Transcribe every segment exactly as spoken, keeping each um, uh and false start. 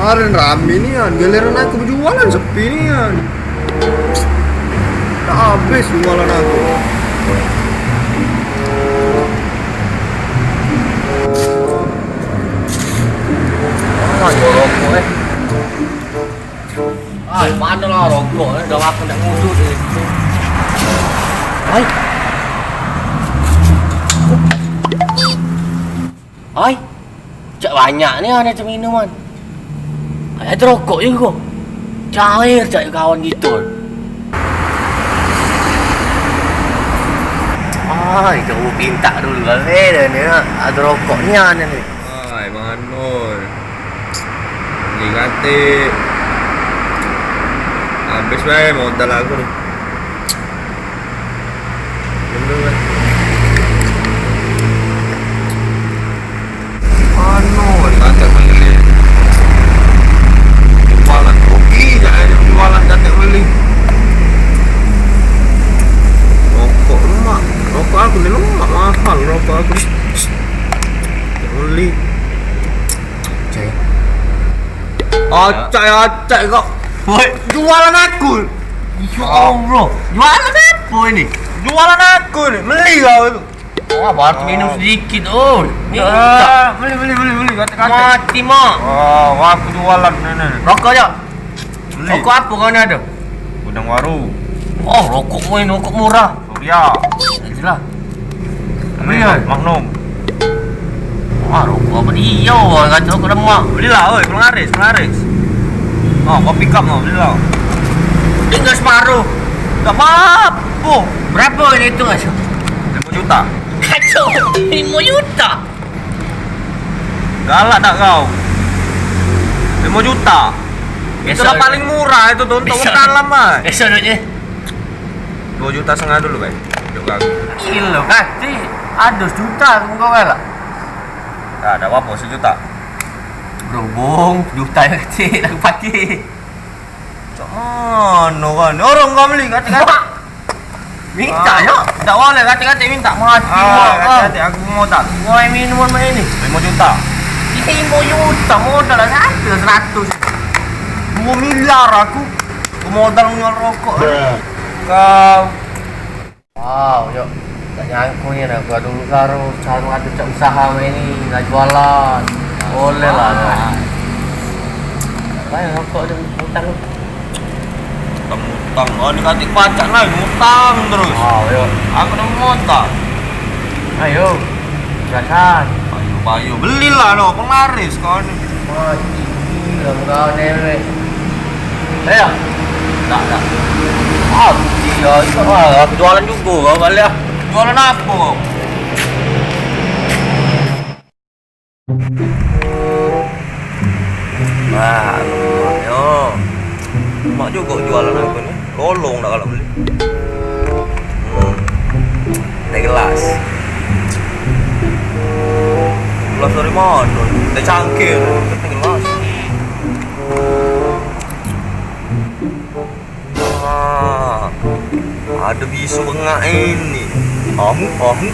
Kemarin rame nian, giliran aku bejualan sepi nian. Dah habis jualan aku. Ah, jual rokok, eh. Ah, mano lah rokok, eh? Dah makan dak ngudut, eh. Hai. Hai. Cak banyak nian ado minuman. Ai, ado rokok jugo. Cair cak kawan kito. Ai, kau pintak dulu bae dah ni. Ado rokok nian ni. Ai, mano. Beli katik. Habis bae modal aku ni. Dulu bae. Mano, beli katik beli. Jualan rugi, jangan jualan katik beli. Rokok lemak. Rokok aku ni lemak, mahal rokok aku ni. Katik beli. Acai. Acai, acai kau. Woi. Jualan aku. Ya Allah. Jualan apa ini? Jualan aku ni. Beli kau tu. Wah, baru minum sedikit, oh. Minta. Ah, beli, beli, beli, beli. Katik, katik. Mati, Mak. Wah, wah, aku jualan ni, ni. Rokok, Cok. Beli. Rokok apa kau ni ada? Gudang Waru. Oh, rokok main, rokok murah. Surya. Itulah. Beli, oi. Magnum. Wah, rokok apa dia? Wah, kata rokok lemak. Belilah, oi, penglaris, penglaris. Oh, kopi cup mau, belilah. Tinggal separuh. Tak apa-apa. Berapa ini tu, Mas? Lima juta. Kacau, lima juta. Galak tak kau? Lima juta. Itu lah paling murah itu tu untuk bekal lah, Mas. Besok duitnya. Dua juta setengah dulu, Bang. Yuk, Bang. Gila, kati. Aduh, sejuta aku kau galak. Nah, tak apa-apa, sejuta. Berhubung, juta yang kecil aku pakai. Cak mano kan? Orang kau beli, kati-kati. Minta, ah, yo. Dak boleh, kati-kati minta. Mati, ah, wak, kati-kati aku modal. Woi, minuman mak ini. Lima juta. Lima juta modal lah, satu seratus. Dua miliar aku. Aku modal jual rokok. Kau. Wow, yo. Tak nyangko ni aku ada dulu sarung, sarung ada cak usaha mak ini, nak jualan. Boleh lah. Wah. Banyak rokok ada utang. Utang-utang. Oh, ni katik pacak lah, ngutang terus. Oh, yo. Aku nak ngutang. Ayo, gasan. Payu-payu. Belilah no, penglaris kau ni. Mati gila kau dewek. Ayo. Tak, tak. Mati ya, itu mah. Aku jualan juga kau balik ah. Jualan apa kau? Wah, lemak yo. Lemak jugo jualan aku ni. Lolong dak galak beli. Hmm. Teh gelas. Gelas dari mano? Teh cangkir, teh gelas. Wah, ada bisu bengak ini. Ahu, ahu.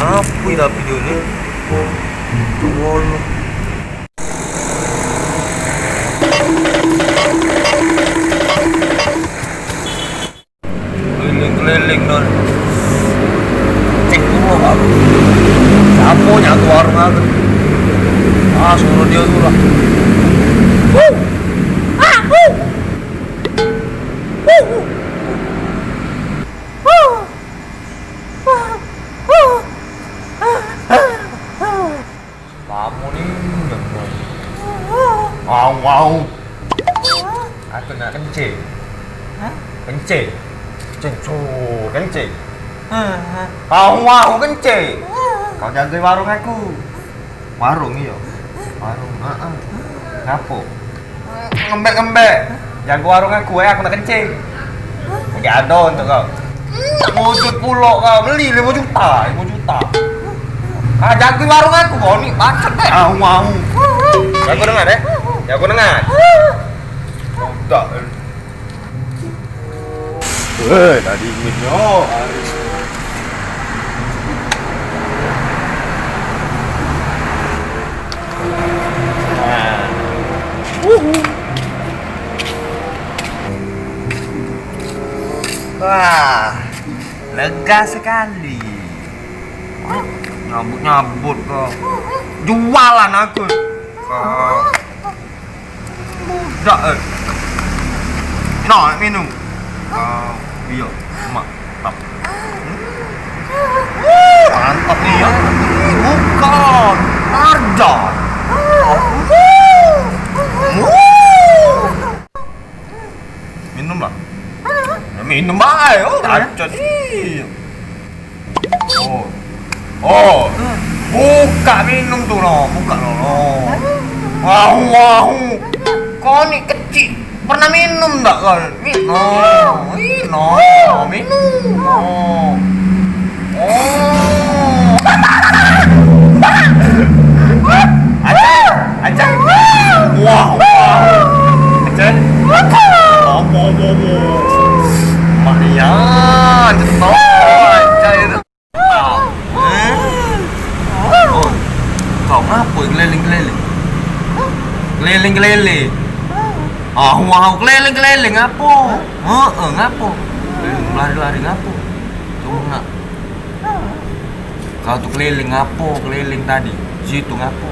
Ngapui tapi dia ni. Tolong. Keliling-keliling don. Cek dulu aku. Siapa nyaku warung aku? Ah, suruh dia dulu lah. Wuh. Ah, wuh. Wuh. Wuh. Wuh. Wuh. Lamo ni. Au, au. Aku nak kencing. Hah? Kencing. Kencing, cu, kencing. Hah, hah. Au, au, kencing. Kau jaga warung aku. Warung iyo. Warung, heeh. Ngapo? Ngembek-ngembek. Jago warung aku, eh, aku nak kencing. Lagi ado untuk kau. Wujud pulo kau, beli limo juta, limo juta. Ah, jago warung aku, kau ni bangsat, eh. Au, au. Jago dengar, eh. Jago dengar. Budak. Eh, tadi ingetnyo. Nah. Wah, lega sekali. Nyabut-nyabut kau. Jualan aku. Kau. Budak, eh. Nah, nak minum. Kau, iya, mantap. Mantap ni ya. Bukan. Tarjan. Minum lah. Ya, minum bae. Oh, racun. Iya. Oh. Oh. Buka minum tu, no. Buka, no, no. Wahu, wahu. Kau ni kecik. Pernah minum tak kau? Minum. Minum. Minum. Oh. Oh. Acai, acai. Wah, wah. Acai. Apa, apa, apa? Mak Rian, cetok. Acai tu. Ah. Eh? Oh. Kau ngapo keliling-keliling? Keliling-keliling. Ah, wah, keliling-keliling ngapo? Heeh, ngapo? Keliling lari-lari ngapo? Cuma Kau tu keliling ngapo? Keliling tadi. Situ ngapo?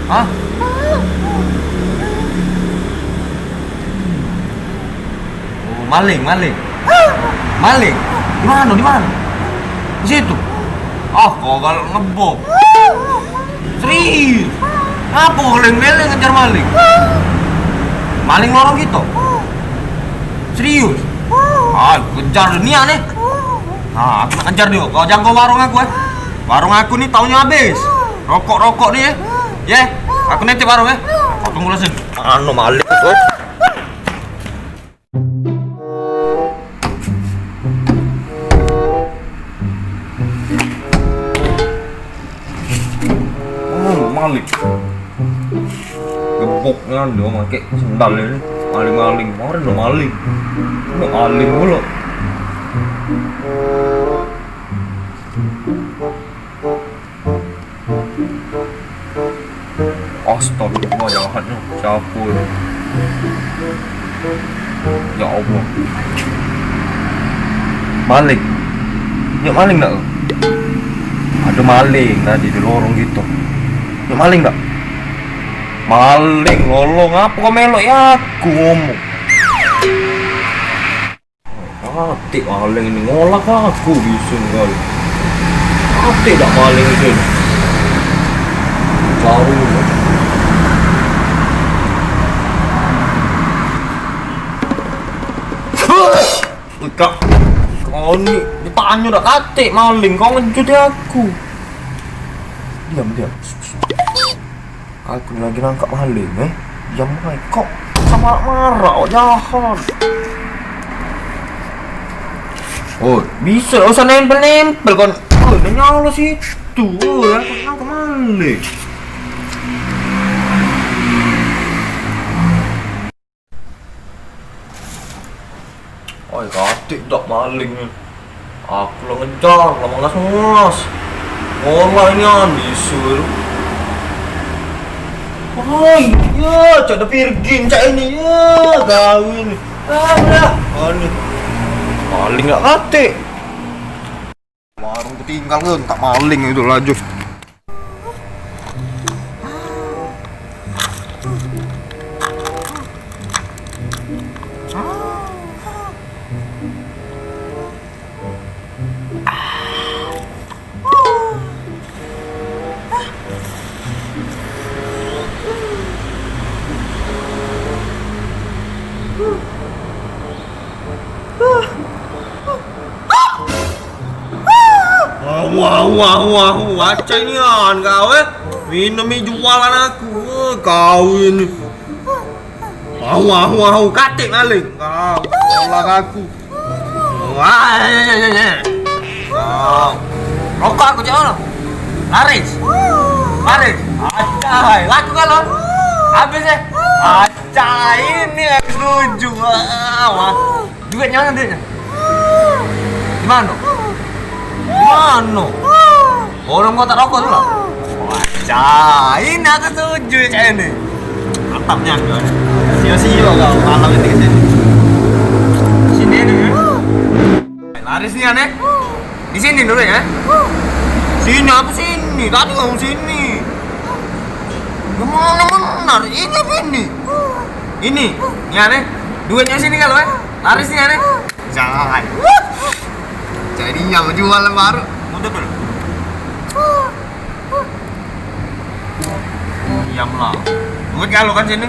Hah? Oh, maling, maling. Maling? Di mano? Di mano? Di situ. Ah, kau galak ngebom. Serius? Ngapo kau leng-leng ngejar maling? Maling lorong kito? Serius? Ah, kejar dunia ni. Nah, aku nak kejar dio. Kau jago warung aku, eh. Warung aku ni taunyo habis. Rokok-rokok ni, eh. Ye, aku nitip warung, eh. Kau tunggu lah sini. Anu maling tu. Oh, maling. Gebok nian dio make sendal ini. Maling-maling, kemarin lo maling. Lo maling pulo. Astagfirullah, jahatnyo. Siapo ini? Ya Allah. Maling. Nyok maling dak? Ado maling tadi di lorong kito. Nyok maling dak? Maling, lolong. Apo kau melok ya aku ngomong? Katik paling ini ngolah aku bisu kali. Katik dak paling itu. Baru. Kak, kau ni ditanyo dak katik maling, kau ngejut aku. Diam, diam. Aku ni lagi nangkap maling, eh. Diam bae, kok samarak-marak, kok jahat. Oh, biso dak usah nempel-nempel kon. Oh, dah nyala situ. Oh, aku nangkap maling. Oi, katik dak maling ni. Aku lah ngejar, lah mengas-mengas. Ngolah nian bisu tu. Oi, ya, cak ada pirgin cak ini. Ya, gawe ni. Ah, dah. Maling. Maling dak katik. Warung ketinggal tu, tak maling itu laju. Wah, wah, wah, wah, wah, acai nian kau, eh. Minum ni jualan aku. Eh, kau ini. Wah, wah, wah, katik maling. Kau, tolak aku. Wah, eh, eh, eh, eh. Kau. Rokok aku cak mana? Laris. Laris. Acai, laku kalau. Habis, eh. Acai ini aku setuju. Wah, wah. Duitnyo mano duitnyo? Di mano? Di mano? Orang kau tak rokok tu lah. Wah, cai, ini aku setuju cak ini. Mantap nian kau ni. Sio-sio kau malam ini ke sini. Laris nian, eh? Di sini dulu ya. Sini apa sini? Tadi kamu sini. Yang mana benar? Ini apa ini? Ini. Nian, eh? Duitnya sini kalau, eh? Laris nian, eh? Jangan. Jadi yang jual baru. Mundur dulu. Diam lah. Duit kalau kan sini.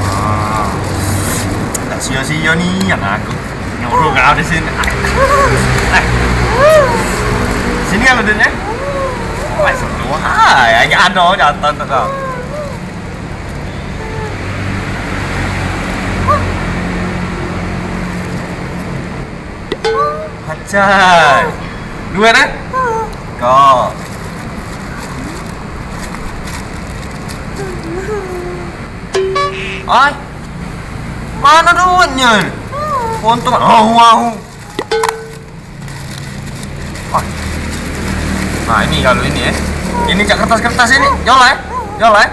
Ah, tak sia-sia nian aku nyuruh kau di sini. Eh. Sini kalau duitnya. Wah, semua. Ah, ya, ya ada jatah tu kau. Acai. Dua dah? Kau. Ai. Mana duitnya? Untung. Oh, wow. Ah. Nah, ini kalau ini ya. Ini cak kertas-kertas ini. Jol eh. Jol eh.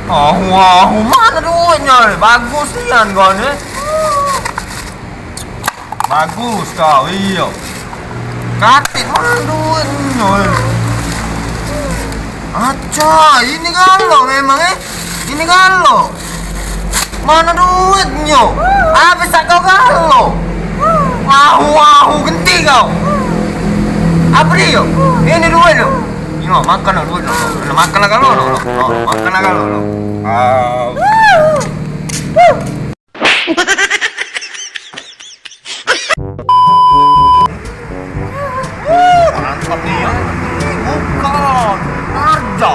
Oh, wow, mana duitnya? Bagus nian kau ni. Bagus kau, iyo. Katik mana duitnya? Acah, ini galo memang eh. Ini galo. Mana duitnya? Habis tak kau galo. Wahu wahu genti kau. Apa dia? Ini duit tu. Ini makan lah duit tu. Makan lah galo tu. Makan lah galo tu. Ah. Mantap ni ya. Bukan. Ada.